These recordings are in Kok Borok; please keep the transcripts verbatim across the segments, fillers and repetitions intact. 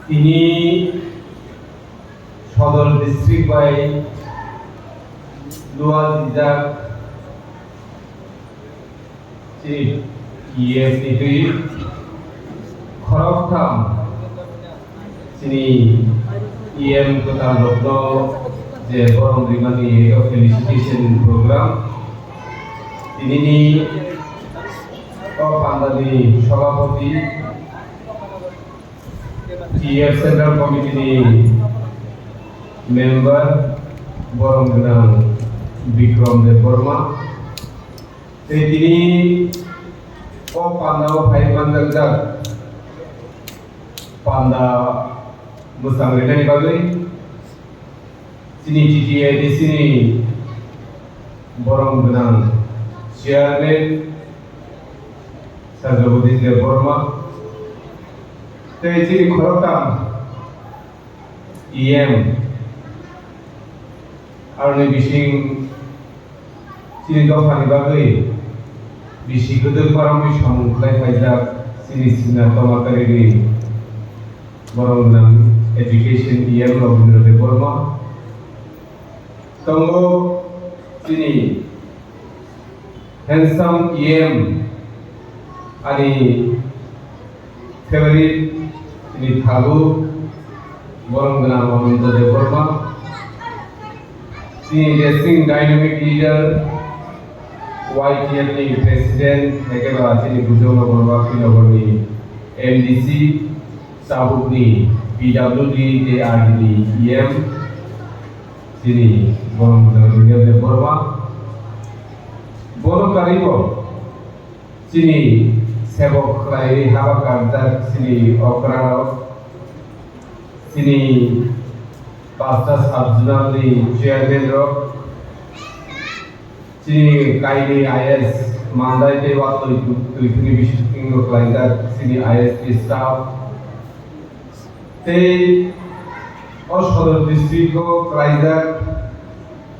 Tini Sodor district bai luajak chini E M ni twi khoroktham chini E M kwtal rokno je borom rimani felicitation program tinini o pandani sabhapati T F Central Committee ni member borom gwnang Bikrom Debbarma tei tini o panda o phai manjakjak panda mwchang rinani bagwi chini T T A D C ni borom gwnang chairman Sajabudin Debbarma tei chini khoroktham E M aroni bising chini dophani bagwi bisi kwdwk barangwi samung khlai phaijak chini Singna Tomatari ni borom gwnang education E M Rabindra Debbarma tongo chini handsome E M ani favorite ni thabu borom gwnang Ananta Debbarma, chini Desing Dynamic Leader, Y T F ni President, hai khe ba chini Bujong Nogor Bakri Nogor ni M D C, tabuk ni P W D tei R D ni E M, chini borom gwnang Ananta Debbarma. Bono karibo chini sebok khlaiwi haba karjak chini okrarok, chini pasta sub-zonal ni chairman rok, chini kaini I S Mandai tei Watwi Twithini bisingtwi khlaijak chini I S P staff tei o Sodor district o khlaijak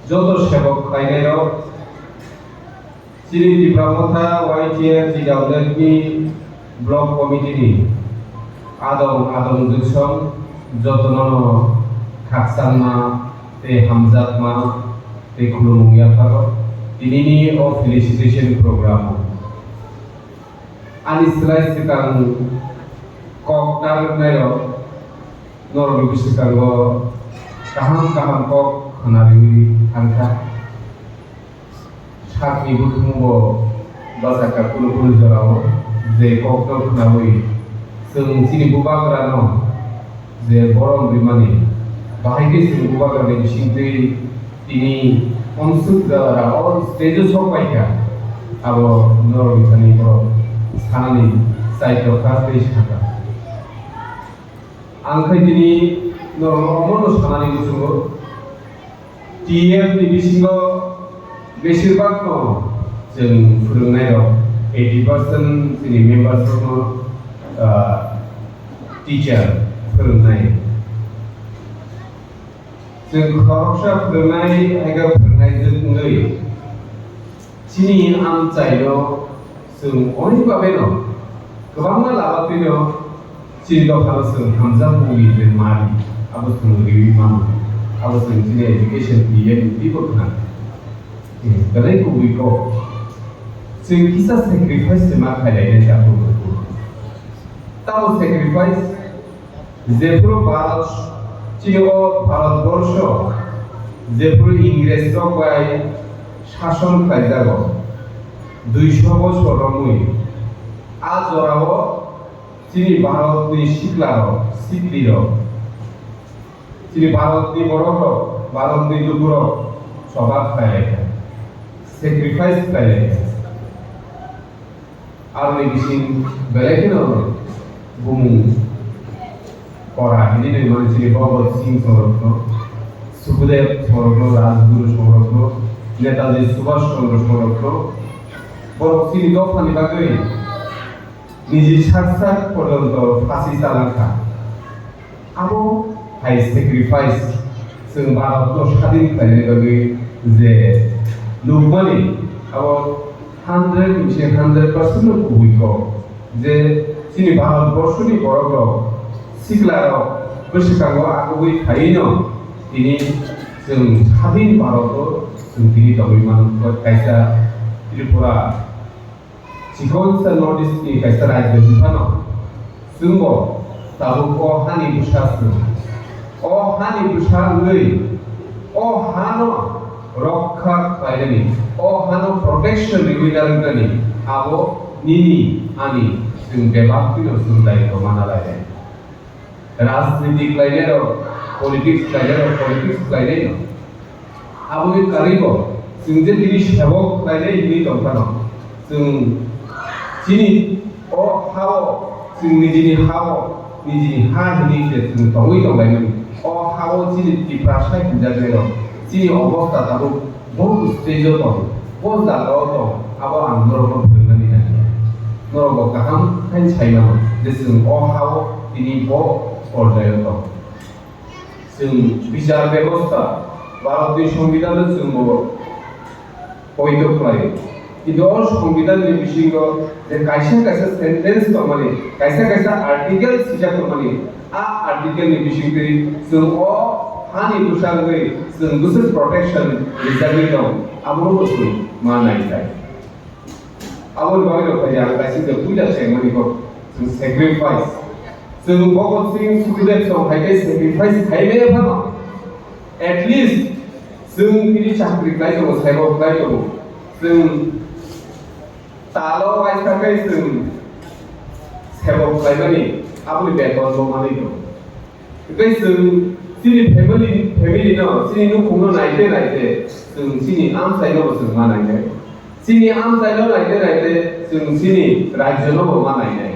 joto sebok khlainairok. Chini Tipra Motha Y T F T W F ni Block Committee ni adong adong jwksong jotono no khakchangma tei hamjakma tei khulumung yapharo tinini o felicitation program o. Ani slai swkang kok narwknairok norokni bwswkango kaham kaham kok khwnariwi thangkha. Sakni bukhungo bwsakha kunu kunu jorao je kokno khnaui chwng chini bubagrano je borom rimani, bahai khe chwng bubagrani bisingtwi tini omsuk jora o stage-o sok paikha, abo norokni thani borok sanani chai tokha tei sakha. Ang khai tini norokno omono sanani muchungo, T F ni bisingo besir bak no chwng phwrwngnairok eighty percent chini members rokno, ah, teacher phwrwngnai. Chwng khoroksa phwrwngnai, hai khe phwrwngnai jwk wngwi chini amchaino chwng oni bagwino kwbangma lama twino chini dophano chwng hamjak mungni je mari, abo chwng riwi mano, abo chwng chini education ni yen twibo khna. Belai kubui kok chwng kisa sacrifice se ma khailai nai chapur. Tamo sacrifice Jephuru Bharat, chini o Bharat borsho, jephuru Ingres rok bai sason khlaijago, duiso bosor romwi, a jorao chini Bharat ni sikla rok, sikli rok, chini Bharat ni borok rok, Bharat ni luku rok choba khlai lai kha, sacrifice khlai lai kha. Aroni bising belai kheno bumung kora hinwi nwi mani chini Bhagat Singh songrokno, Sukhdev songrokno, Rajguru songrokno, Netaji Subhash Chandra songrokno, borok chini dophani bagwi niji sak sak porjonto phasi chalangkha. Abo hai sacrifice chwng Bharatno sadin khlainani bagwi je nukmani abo hundred ni se hundred percent no kubui kok je chini Bharat borshoni borok rok Siklarok bwswkango akugwi phaino tini chwng sadin Bharoto chwng tini tongwi mano, kaisa Tripura chikonsa North East ni kaisa rajyo hinphano chwngbo tabuk o hani bwsa chwng. O hani bwsa wngwi o hano rokha khlainani, o hano protection riwi narwknani abo nini ani chwng bebak phino chwng daitw mana lainai. Rajniti khlainairok, politics khlainairok, politics khlainaino. Aboni karwibo chwng je tini sebok khlainai hinwi tongphano, chwng chini o hao, chwng nijini hao, nijini ha hinwi je chwng tongwi tonglaimani. O hao chini Tiprasa hinjaknairok, chini obostha tabuk bo stage-o tong, bo jaga-o tong, abo ang norokno phwrwngnani nangya. Norokbo kaham khe sai mano je chwng o hao tini bo porjai-o tong. Chwng bichar bebostha, Bharatni Songbidan-no chwngbo poito khlaio. Kintu o Songbidanni bisingo je kaisa kaisa sentence tongmani, kaisa kaisa article swijak tongmani, a article-ni bisingtwi chwng o hani bwsa wngwi chwng bwswk protection rijagwi tong, abono bo chwng ma naikhlai. Aboni bagwi rok khaidi ang kaisa je puila chengmani kok, chwng sacrifice. Chwng Bhagat Singh, Sukhdev song hai khe sacrifice khai maya phano, at least chwng tini chakri khlai tongo, saibo khlai tongo. Chwng talo waisa khe chwng sebo khlaimani, aboni beton bo manwi tongo. Tei chwng chini family, family no, chini nukhung no naite naite, chwng chini amchai no bo chwng ma nainai. Chini amchai no naite naite, chwng chini rajyo no bo ma nainai.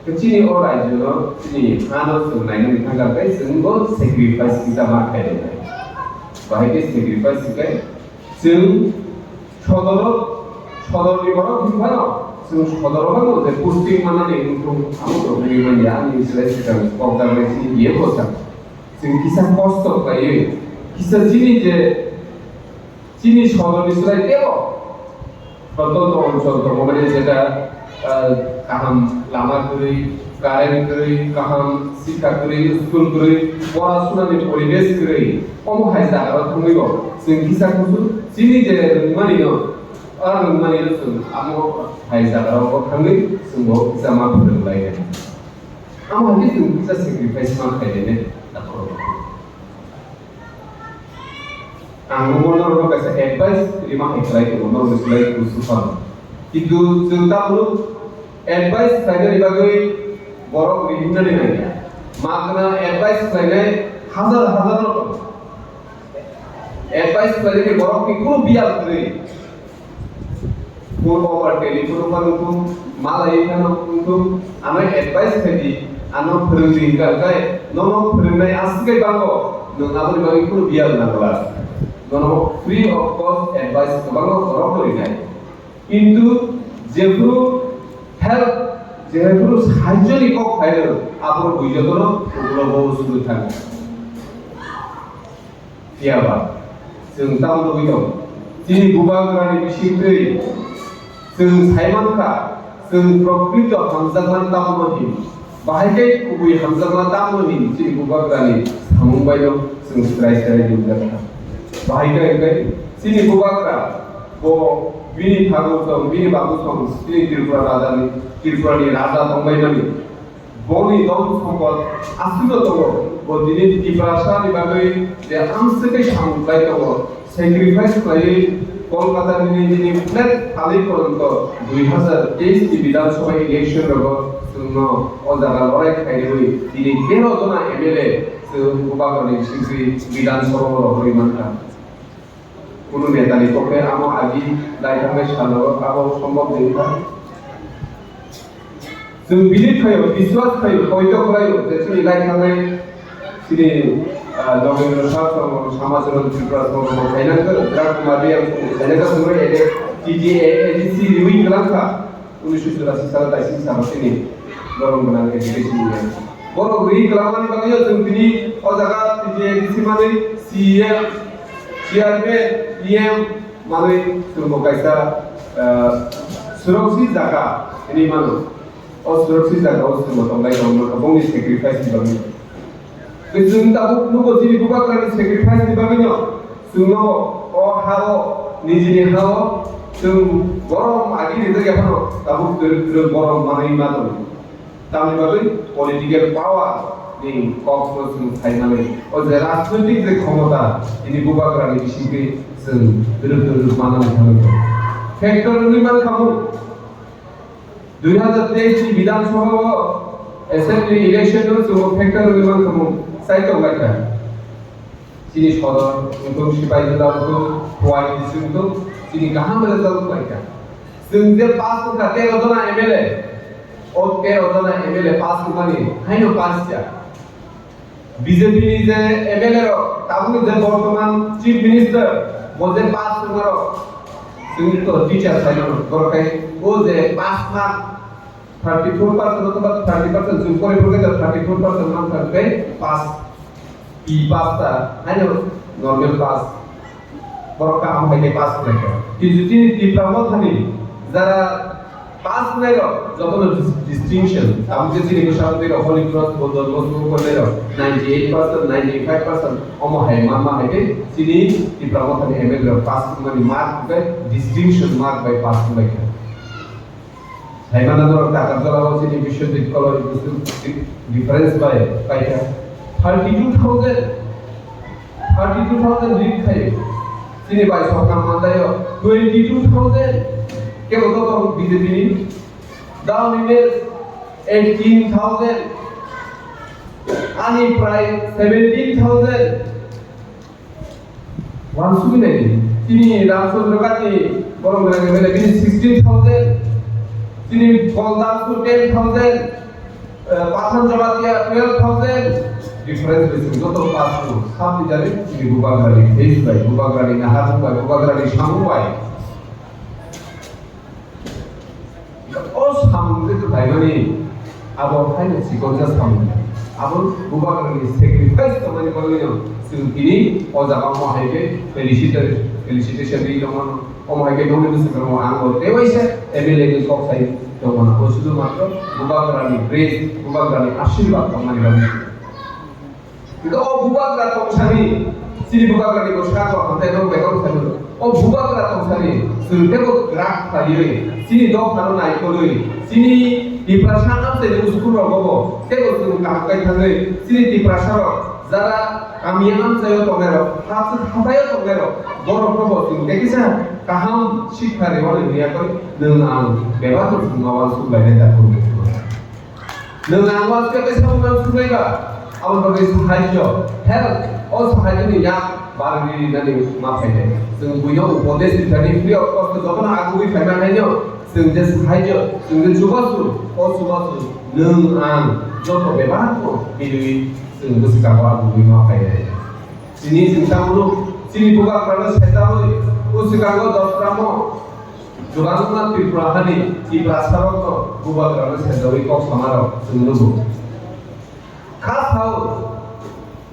Tei chini o rajyo no, chini ha no chwng nainani thangkha, tei chwng bo sacrifice kisa ma khainai. Bahai khe sacrifice khe chwng Sodoro, sodorni borok hinphano, chwng sodoro bagwi je posting manani wngthung, amo to wngwi manya, ani selai swkang kok daglaisini biye bwsa. Chwng kisa kosto khlaiwi, kisa chini je, chini sodorni slai tebo protonto onchol tongo, mane jeta, ah, kaham lama kwrwi, current kwrwi, kaham sikha kwrwi, school kwrwi, pora sunani poribesh kwrwi, omo hai jaga o thangwi bo chwng kisa kusu chini je rwngmani no, a rwngmani no chwng amo hai jaga o thangwi chwng bo kisa ma phwrwng lai nai. Amo hai khe chwng kisa sacrifice ma khai nai nai. Ang norokno kaisa advice rima hai khlai tongo, norokni slai kusu phano. Kintu chwng tabuk advice khlainani bagwi borok rihinani nangya. Magna advice khlainai hajar hajar no tongo. Advice khlainani borokni kunu biyal kwrwi. Phone over telephone wngkha nukung, malai wngkha nukung, ano advice khaidi, ano phwrwngdi hwnkha, hwnkhe nono phwrwngnai aswk khe bango, nwng aboni bagwi kunu biyal nangla. Nono free of cost advice kwbangma borok no rinai. Kintu jephuru help, jephuru sahajyoni kok phaio, aphuru bui jotono ukulogo usugwi thango. Phiya ba, chwng tamo nugwi tongo. Chini bubagrani bisingtwi chwng sai mankha, chwng prokrito hamjakmani tamo no hin. Bahai khe kubui hamjakma tamo no hin chini bubagrani samung baino chwng chwrai chwrai nukjakha. Bahai khe hwnkhe chini bubagra bo bini phagu song, bini babu song, chini Tripura rajani, Tripurani raja tongbaimani. Boni dol sompot aswkno tongo. Bo tini Tiprasa ni bagwi je amswkhe samung khlai tongo, sacrifice khlaiwi Kolkata nini nini flat phali poronto dui hazar teis ni Bidhan Sabha election rogo chwngno o jaga lorai khairwi tini tero jona M L A chwng bubagrani bisingtwi Bidhan Sabha o rohorwi mankha. Kunu netani kokre amo agi lai thangnai salo abo sombok de wngkha. Chwng bini thaio biswas khlaio, poito khlaio je chini lai thangnai chini, ah, Nagendra Sar song, Samacharan Tripura song, song khainangkha, Ram Kumar Reang song khainangkha, song ede T T A A D C riwi kwlangkha. Unisho churasi salo taising salo chini borom gwnang education niya. Borok ri kwlangmani bagwi chwng tini o jaga T T A D C manwi C E M, C R P F, E M manwi chwngbo kaisa, ah, suroksi jaga hinwi mano. O suroksita jagao chwngbo tongnai rok wngkha bongni sacrifice ni bagwi. Tei chwng tabuk nugo chini bubagrani sacrifice ni bagwino chwngno o hao nijini hao chwng borom agi rijak yaphano tabuk twrwk twrwk borom manwi ma tongo. Tamni bagwi political power ni kokno chwng sai manwi o je rajnoitik je khomota tini bubagrani bisingtwi chwng twrwk twrwk manwi thangwi tongo. Factor wngwi mankha mung. Dui hazar teis ni Bidhan Sabha o assembly election o chwng factor wngwi mankha mung sai tonglaikha. Chini sodor wngthung, Sipaijala wngthung, Khowai district wngthung, chini kaham result wnglaikha. Chwng je pass wngkha tero jona M L A, o tero jona M L A pass wngmani haino pass ya. B J P ni je M L A rok, tabukni je bortoman Chief Minister, bo je pass wngmarok, chwngni to teacher saimano, borok khai o je pass mark thirty four percent otoba thirty percent, chwng poripor khe thirty four percent mankha, hwnkhe pass, P pass ta, haino normal pass. Borok kaham hai khe pass khlai kha. Kintu chini Tipra Mothani jara pass khlai rok jotono dis-, distinction. Tabuk je chini bwsa bwtwi rok Holy Cross, Bodol, Moscow khlai rok ninety eight percent, ninety five percent omo hai ma ma hai khe chini Tipra Mothani M L A rok pass wngmani mark bai distinction mark bai pass wngbai kha. Saimano norok Takarjala o chini Biswajit Koloi Busu difference bai paikha thirty two thousand, thirty two thousand lead khai chini bai sokna mandaio twenty two thousand kebo to tong B J P ni down image eighteen thousand ani prai seventeen thousand. Wansugwi naidi. Chini Ramchandra Gandhi borok gwnang gwnang bini sixteen thousand, chini Goldar su ten thousand, eh, Pathan Jamatia twelve thousand. Difference bai chwng joto pass khlai. Sab ni jani chini bubagrani face bai, bubagrani naharmung bai, bubagrani samung bai. O samung je kwplaimani abo haino chikonsa samung. Abo bubagrani sacrifice tongmani bagwino chwng tini o jaga omo hai khe felicitation, felicitation ri tongmano. Omo hai khe nokni bwswk rokno ang bo tei waisa M L A ni kok sai tongmano. Bo sudu matro bubagrani grace, bubagrani ashirbad tongmani bagwi. Hingke o bubagra tongsani, chini bubagrani bwskango hamtai rok bai kok thani. O bubagra tongsani, chwng teibo kwrak khlaiwi, chini dophano naikolwi, chini Tiprasa amchaini usukul rogobo teibo chwng kaham khe thangwi, chini Tiprasa rok jara kami amchaio tongnai rok, hachwk hathaio tongnai rok, borok no bo chwng tei kisa kaham sikha rwmani rwya koi nwng ang bebak no chwng ma uansuk lainai da phuru. Nwng ang uansukya kaisa uansuknai ba, aboni bagwi sahajyo, help, o sahajyoni yak barwi rinani ma phainai. Chwng buino upodesh rinani free of cost jotono agugwi phaima haino, chwng je sahajyo, chwng je chubachu, o chubachu nwng ang joto bebakno biniwi chwng bwskango agugwi ma phainai. Chini chwng tamo nuk, chini bubagrano saichawwi, bwskango Dosramo, Jwbangma Tripura hani Tiprasarokno bubagrano saichawwi kok samarok chwng nugo. Kha sao,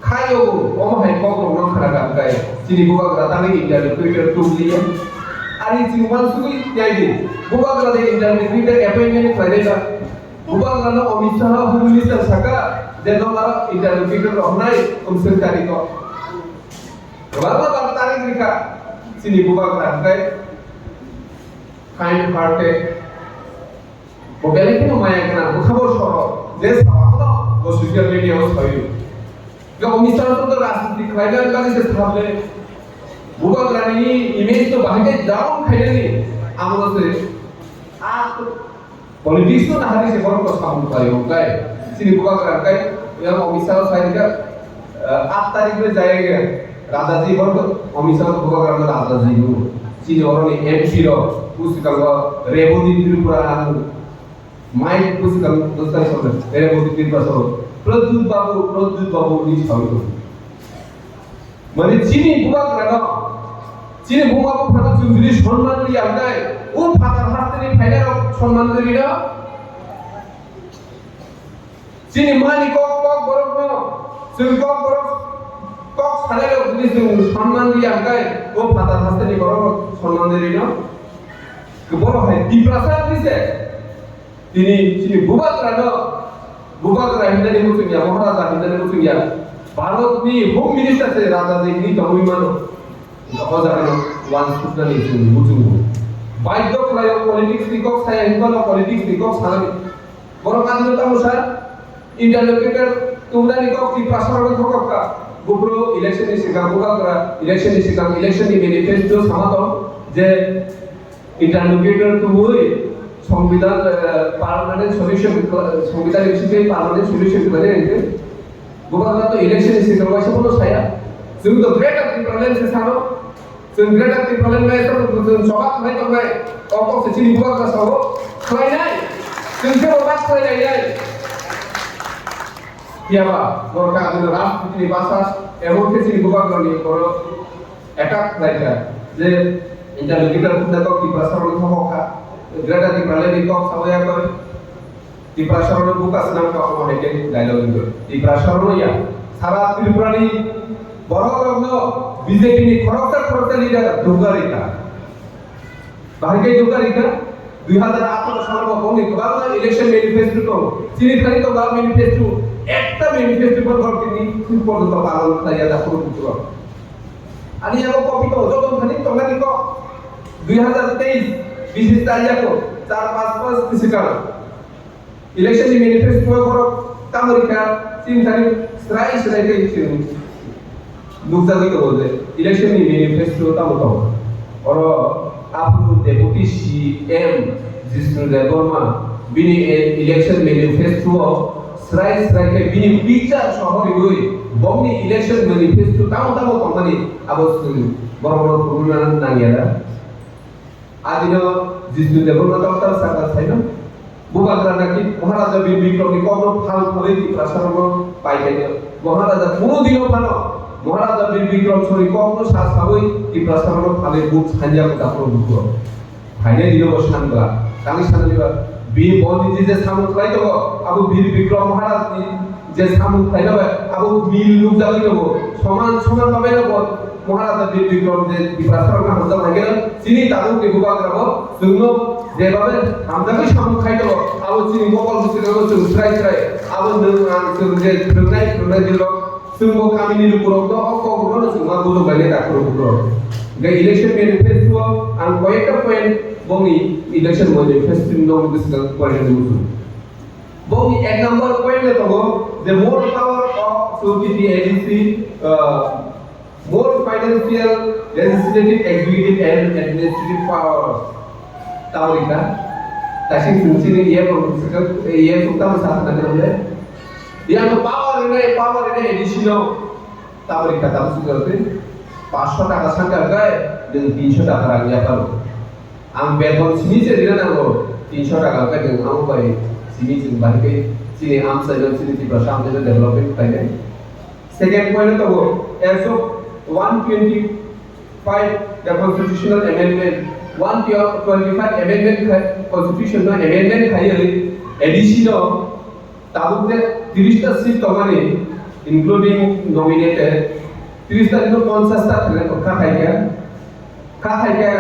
kha yogo, omo hai kokrokno khna kha hwnkhe chini bubagra tangwi interlocutor tubli ya. Ari chwng uansugwi naidi, bubagrani interlocutor appointment khlainai ba? Bubagrano Amit Shah Home Minister saka je nokha interlocutor rok hnai umswk tarikh o. Kwbangma bang tarik rikha chini bubagra hwnkhe kind hearted. Bo belai kheno maya gwnang, bwkha bo soro, je sabakhno bo social media o sawi. Ga Amit Shah to rajniti khlaina bagwi se sabe. Bubagrani image to bahai khe down khainani amo se. A Politics no nahari se borok no samung khlai o, hwnkhe chini bubagra hwnkhe yang officer o sai rikha, eh, aat tarikh le jai rikha, Rajaji borok officer bubagra no Rajaji no. Chini oroni M P rok, bwskango Reboti Tripura ang, Mike bwskang bwskang song Reboti Tripura song, Pradyut Babu, Pradyut Babu ni sawi tongo. Mane chini bubagrano, chini buma buphano chwng jodi sonman rwya hwnkhe, o phatar hasteni phainairok sonman rwino? Chini mani kok, kok borokno, chwng kok borok, kok sanairok jodi chwng sonman rwya hwnkhe, o phatar hasteni borok sonman rwino? Borok hai Tiprasa wngwi se. Tini chini bubagrano bubagra hinjani muchungya, Maharaja hinjani muchungya. Bharatni Home Minister se Raja je hinwi tongwi mano. O jagano wansuknani chwng muchungo. Baidhyo khlaio politics ni kok saya hinmano politics ni kok sanani. Borok adino tamo sa interlocutor tubunani kok Tiprasa rok thokok ka. Bubro election ni sikang bubagra election ni sikang election ni manifesto sama tong je interlocutor tubui Songbidan, eh, permanent solution, Songbidan ni bisingtwi permanent solution khlainai hwnkhe bubagra to election ni sikang waisa bono saya. Chwng to Greater Tipraland se sano. Chwng Greater Tipraland bai to chwng choba khlai tongnai. O kok se chini bubagra sao khlainai. Chwng se bo bak khlainai nai. Phiya ba, borok adino rajniti ni basa, emon khe chini bubagra ni borok attack khlaikha, je interlocutor khuna kok Tiprasa rok thokok kha, Greater Tipraland ni kok sawi ya koi, Tiprasa rok buka swnam kha omo hai khe dialogue wngkha. Tiprasa rok ya, sara Tripura ni borok rok no B J P ni khoroksa khoroksa leader dukha rikha. Bahai khe dukha rikha, dui hajar atharo salo bo bongni kwbangma election manifesto tong. Chini thani tong ba manifesto, ekta manifesto bo borok tini chwng porjonto palon khlai ya dakhoro bukhoro. Ani yago copy tong, joto thani tong nani kok. Dui hajar teis, bisi char yako, char pas pas ni sikang. Election ni manifesto o borok tamo rikha, chini thani srai srai khe chwng nukjagwi tongo je election ni manifesto tamo tongo. Oro aphuru Deputy C M Jishnu Debbarma bini e-, election manifesto o srai srai khe bini picture soho riwi bongni election manifesto tamo tamo tongmani abo chwng borokno phunukna nangya da. Adino Jishnu Debbarma doctor sakha saino, bubagra naki Maharaja Bir Bikrom ni kokno phal phalwi Tiprasa rokno pai khaino. Maharaja kuno dino phano Maharaja Bir Bikrom sori kokno sa sawi Tiprasa rokno phalwi buk sanya kota pro bukro. Phainai dino bo sanbla, tangwi sanaliba, bi boni je samung khlai tongo, abo Bir Bikrom Maharaj ni je samung khlaina bai abo mil nukjagwi tongo. Soman soman babai no bo Maharaja Bir Bikrom je Tiprasa rok hamjak hai khe chini tabuk ni bubagra bo chwngno je babai hamjagwi samung khai tongo, abo chini mokol bwswk no chwng srai srai abo nwng ang chwng je phwrwngnai phwrwngnai dino chwng bo kami ni lukurok no o kok rok no chwng ma bujok bai nai dakhoro bukurok. Hingkhe election manifesto ang koyekta point bongni election manifesto ni nokni bwswk ang point ni muchung. Bongni ek number point le tongo, the more power of two T T A D C, uh, more financial, legislative, executive and administrative power. Tamo rikha, kaising sung chini iye bong sung, iye sung tamo sa khna khe le. Yang power rwnai, power rwnai A D C no. Tamo rikha, tamo sung khe paanch sho taka sangkha khe, nwng tin sho taka rang yapharo. Ang beton simi se rina nango, tin sho taka khe nwng amo bai simi chwng bahai khe chini amchaino chini Tiprasa amchaino development khlainai. Second point tongo, as of one twenty-five the constitutional amendment, one twenty-five amendment khai, constitution no amendment khaiwi A D C no tabuk je tris ta seat tongmani, including nominated, tris ta no ponchas ta khwlai kha khai kha, kha khai kha.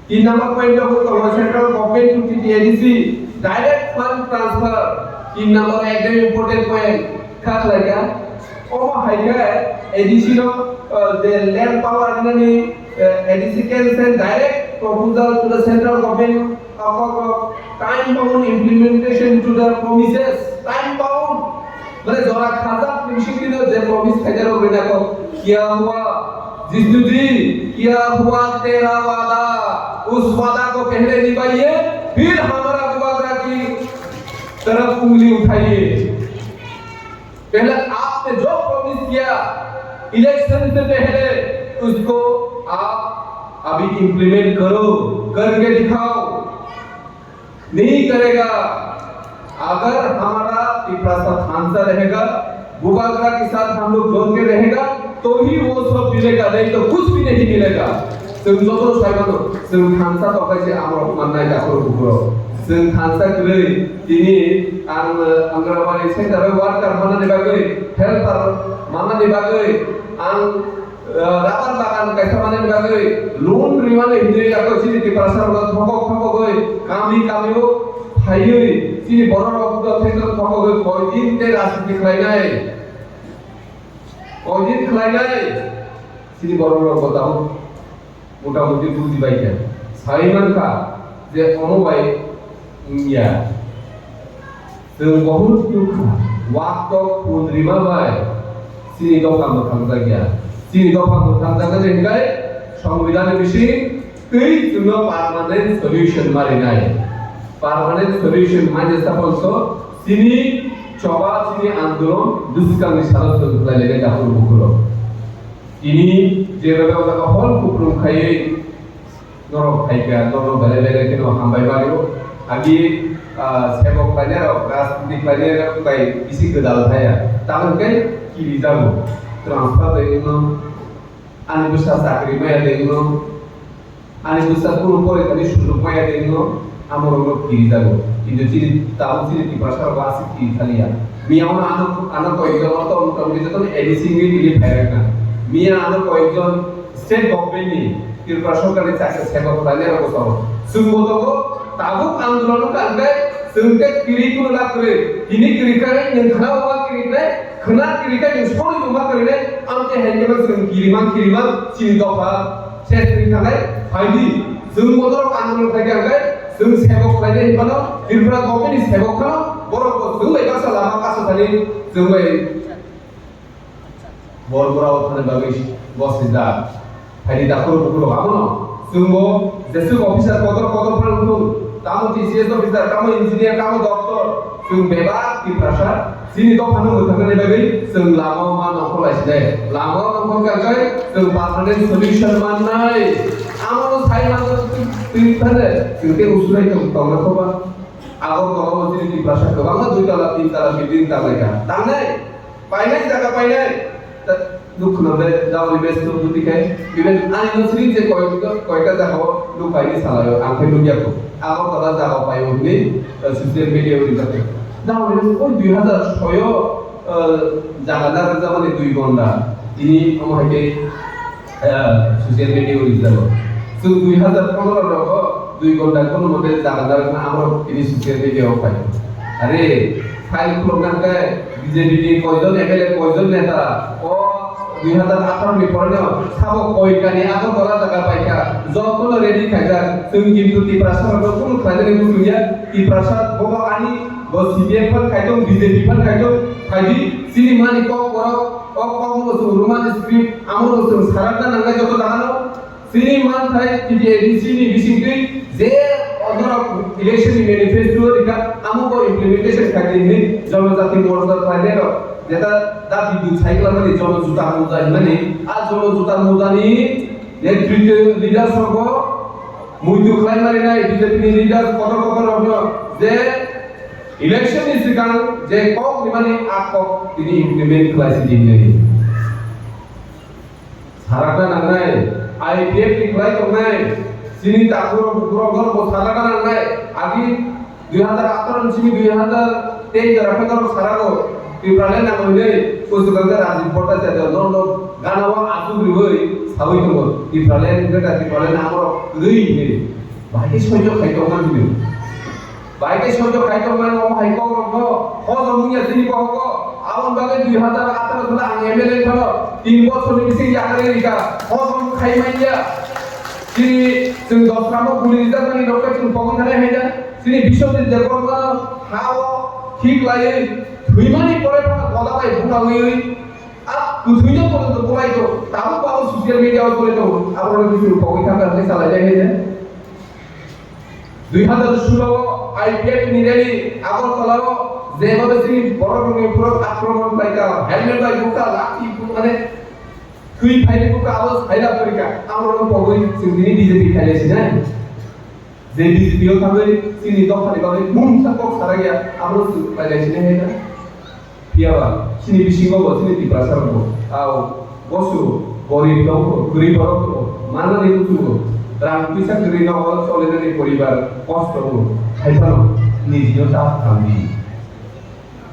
Tin number point o tongo central government to T T A D C direct fund transfer. Tin number ekdom important point kha khlai kha. Omo hai khe A D C no, uh, the land power nani, uh, A D C can send direct proposal to the central government of, of, of time bound implementation to the promises, time bound. Mane jora khajak ni bising twi no je promise khaijak rok rina kok, "Kya hua, Jishnu ji, kya hua tera wada? Us wada ko pehle nibhaiye, phir hamara bubagra ki taraf ungli uthaiye." पहले आपने जो प्रॉमिस किया इलेक्शन से पहले, उसको आप अभी इम्प्लीमेंट करो, करके दिखाओ। नहीं करेगा। अगर हमारा तिपरासा थानसा रहेगा, बुबागरा के साथ हम लोग जोड़ के रहेगा, तो ही वो सब मिलेगा, नहीं तो कुछ भी नहीं मिलेगा। Chwng joto sai mano, chwng thansa tongkha se amrok mannai dakhoro bukhoro. Chwng thansa kwrwi, tini ang, uh, Anganwadi center o worker manani bagwi, helper manani bagwi, ang, uh, rubber bagan kaisa manani bagwi, loan rimani hinwi yakho chini Tiprasa rok thongkok thongkogwi, kami kami o Phaiwi chini borok rok bujo thengno thokogwi koidin tei rajniti khlainai. Koidin khlainai chini borok rok bo tabuk motamuti buji bai kha. Sai mankha je omo bai wngya. Chwng bohut dukha, waktok pundrima bai chini dopha mwthangjakya. Chini dopha mwthangjaknai hwnkhe Songbidan ni bising twi chwngno permanent solution ma rinai. Permanent solution manya saponso chini choba chini andolon bwskangni salo chwng khlai lainai dakhur bukhuro. Tini je rwgao jaga hol kupulung khaiwi norok phaikha, norok belai belai kheno hambai mano. Agi, ah, sebok khlainai rok, rajniti khlainai rok bai bisi gwdal thaya. Tamoni khe kiri jago. Transfer de wngno, ani bwsa chakri maya de wngno, ani bwsa kunu porikha ni sujok maya de wngno, amorokno kiri jago. Kintu chini tabuk chini Tiprasa rok aswk kiri thaliya. Miya ono ano, ano koyekjon ortho motamuti jotono A D C wngwi tini phairakna. Miya ano koyekjon state government ni Tripura sorkar ni chaksa sebok khlainai rok bwskango. Chwng bo tongo, tabuk andolon wngkha hwnkhe chwng tei kwrwi kunu lab kwrwi. Tini kwrwi kha nwng khna bo ma kwrwi khlai, khna kwrwi kha nwng sonwi bo ma kwrwi nai. Amtwi hai khe chwng kirima kirima chini dopha ses wngwi thangnai. Phaidi chwng bo norok andolon khlai kha hwnkhe chwng sebok khlainai hinwi phano Tripura government ni sebok phano borok bo chwng bai baksa lama kasa thani chwng bai Bor bora o thani bagwi gosijak. Phaidi dakhoro bukhurok abono chwngbo jeswk officer kotor kotor phano wngthung, tamo T C S officer, tamo engineer, tamo doctor, chwng bebak Tiprasa chini dophano mwthangna bagwi chwng lama o ma nongkhor lai sinai. Lama o nongkhor kha khe chwng permanent solution mannai. Amo no sai manjak twi phano chwng tei usurai tong tongna khoba. Agartala o chini Tiprasa kwbangma dui tala, tin tala building tanglai kha. Tangnai? Painai jaga painai. Ta-, dukh khna de, dao invest to buti khai. Even ani no sri je koi, koi ka jaga o nuk paini salayo, ang khai nukya ko. Agartala jaga paio hwnwi, eh, social media o rijak kha. Dao invest ko dui hazar soyo, eh, jaga na rwjak mani dui gonda. Tini omo hai khe, eh, social media o rijak. Chwng dui hazar pondro rogo dui gonda kono mote jaga na rwkha amrok tini social media o phai. Are, file khulokna hwnkhe B J P ni koijon M L A, koijon neta, o dui hazar atharo ni pore no sabo koikani Agartala jaga paikha, jotono ready khaijak, chwng kintu Tiprasa rokno kunu khlainani muchungya, Tiprasa bobo ani, bo C P M phan khaitong, B J P phan khaitong, phaidi, chini mani kok borok, o kokno bo chwng Roman script, amo bo chwng sarakna nangnai joto jagano, Chini manthai T T A D C ni bisingtwi je norok election ni manifesto rikha, amo bo implementation khaidi hinwi Jonojati Morcha khlainai rok jeta dabi duk sai klamani Jono Juta Muja hinmani, a Jono Juta Muja ni netritwo leaders rok bo muitu khlai marinai B J P ni leaders kotor kotor rok no je election ni swkang je kok rimani a kok tini implement khlai sidi hinwi. Sarakna nangnai, I P F ni khlai tongnai, chini takhurok bukhurok norok bo sarakna nangnai. Agi dui hazar atharo ni simi dui hazar teis jora khe norok sarago Tipraland nango hinwi kuchukang khe Rajiv Bhattacharya norokno gana o achuk riwi sawi tongo. Tipraland hwnkhe da Tipraland amorok kwrwi hinwi. Bahai khe soijo khai tongma hinwi. Bahai khe soijo khai tongma hinwi omo hai kokrokno hojom wngya chini bohok o. Aboni bagwi dui hazar atharo salo ang M L A phano tin bosorni bising yakarwi rikha. Hojom khai manya. Chini chwng Dosramo guli rijakmani rokhe chwng pogwi thanai hai da. Chini Biswajit Debbarmano ha o thik laiwi thwimani pore phano koda bai bunawi a kwthwino porjonto bolai tongo. Tabuk bo abo social media o bolai tongo. Aborok chwng pogwi thangkha hwnwi salai jai hai da. Dui hazar solo o I P F ni rally Agartala o jeba besi borok rokni uphuru akromon khlaikha, helmet bai bukha, lathi bukha, mane thwi phai bukha, abo saila phurikha, amorokno pogwi chwng tini B J P khailai sinai. Je B J P o thangwi chini dophani bagwi mungsa kok sarakya, abo chwng khlailai sinai hai na. Phiyaba chini bisingo bo chini Tiprasa rok bo, ao bosu gorib tongo, kwrwi borok tongo, manani muchungo, rang twisa kwrwi nogo cholinani poribar kosto tongo, hai phano nijino ta thamdi.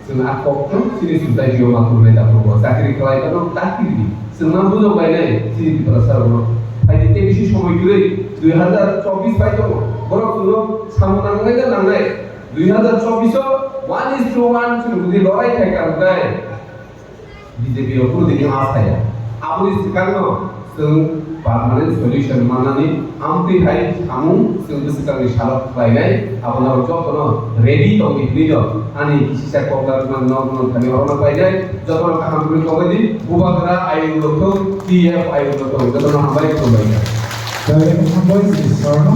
Chwng a kokno chini society o ma tubunai da tongo, chakri khlai phano ta kiridi. Chwng ma bujok lainai chini Tiprasa rokno. Phaidi tei bisi somoi kwrwi, dui hazar chobbish pai tongo, borok chwngno samung nangnai da nangnai. Dui hazar chobbish o one is to one chwng jodi lorai khai kha hwnkhe B J P rok kunu dini a saya. Aboni swkangno chwng permanent solution mannani amtwi hai samung chwng bwswkangni salo khlainai, abono jotono ready tongdi hwnwi no ani kisisa koklar mano bono thani orono khlainai, jotono kaham kwrwi tongwi di, Bubagra ayung rok thung, T F ayung rok thung, jotono hambai khulumbai. Jai Hind, Sri Sarno.